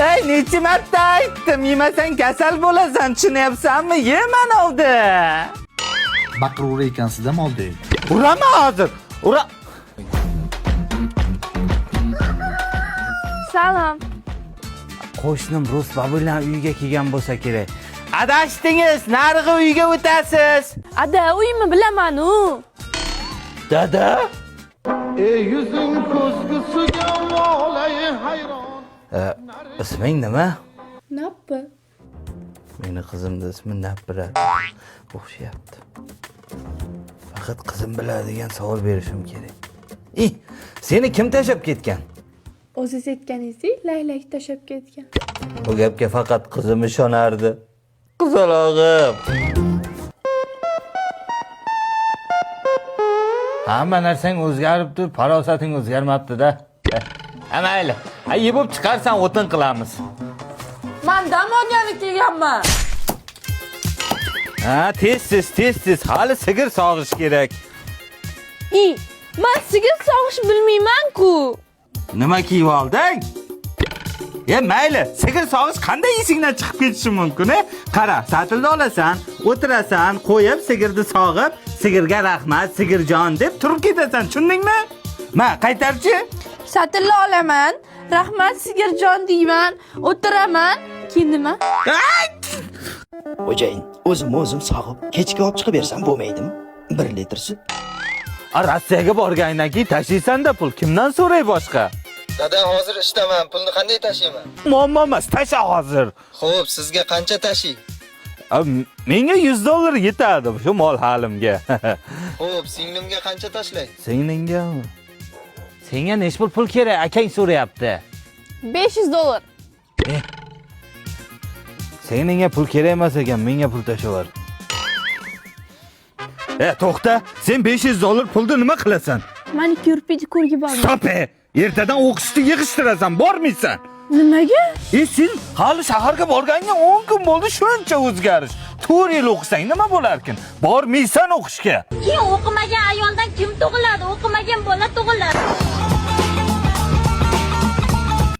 Ey, necha marta aytdim, yemasang kasal bo'lasan, tushunyapsanmi? Ye manovni. Baqiraverar ekansizda moldek. Uraman hozir. Ura. Salom. Qo'shnim rus babulan uyiga kelgan bo'lsa kerak. Adashdingiz, narig'i uyga o'tasiz. Ada, uyimni bilaman-u. Dada? Ey yuzing ko'zgusiga volay hayron. Isming nima? Nappi. Meni qizimni ismi Nabira. O'xshayapti. Faqat qizim biladigan savol berishim kerak. I, seni kim tashlab ketgan? O'zingiz aytganingizdek, laylak tashlab ketgan. Bu gapga faqat qizim ishonardi. Qizalog'im. Hamma narsang o'zgaribdi, farosating o'zgarmabdi-da. Ha, mayli. Ha, yeb bo'lib chiqarsan, o'tin qilamiz. Man dam olgani kelganman. Ha, tez tez tez tez hali sigir sog'ish kerak. I, man sigir sog'ish bilmayman-ku. Nima kiyib olding? E mayli, sigir sog'ish qanday esingdan chiqib ketishi mumkin, e? Qara, satilni olasan, o'tirasan, qo'yib sigirni sog'ib, sigirga rahmat, sigirjon deb turib ketasan, tushundingmi? Ma, qaytarchi. Satilni olaman, rahmat sigirjon deyman, o'tiraman, keyin nima? Ay! Xo'jayin, o'zim o'zim sog'ib, kechga olib chiqib bersam bo'lmaydimi? 1 litr sut. A, Rossiyaga borgandan keyin tashlaysan-da pul, kimdan so'ray boshqa? Dada, hozir ishdaman, pulni qanday tashiyman? Muammo emas, tasha hozir. Xo'p, sizga qancha tashiy? A, menga 100 dollar yetadi shu mol halimga. Xo'p, singlimga qancha tashlay? Seningami? Senga necha pul pul kerak? Akang so'rayapti. 500 dollar. Seningga pul kerak emas ekan, menga pul tashlaver. E, to'xta, sen 500 dollar pulni nima qilasan? Manikyur, pedikyurga borman. Stop! E! Ertadan o'qishni yig'ishtirasan, bormaysan. Nimaga? E, sen hali shaharga borganingga 10 kun bo'ldi, shuncha o'zgarish. 4 yil o'qisang nima bo'larkin? Bormaysan o'qishga. Keyin o'qimagan ayoldan kim tug'iladi? O'qimagan bola tug'iladi.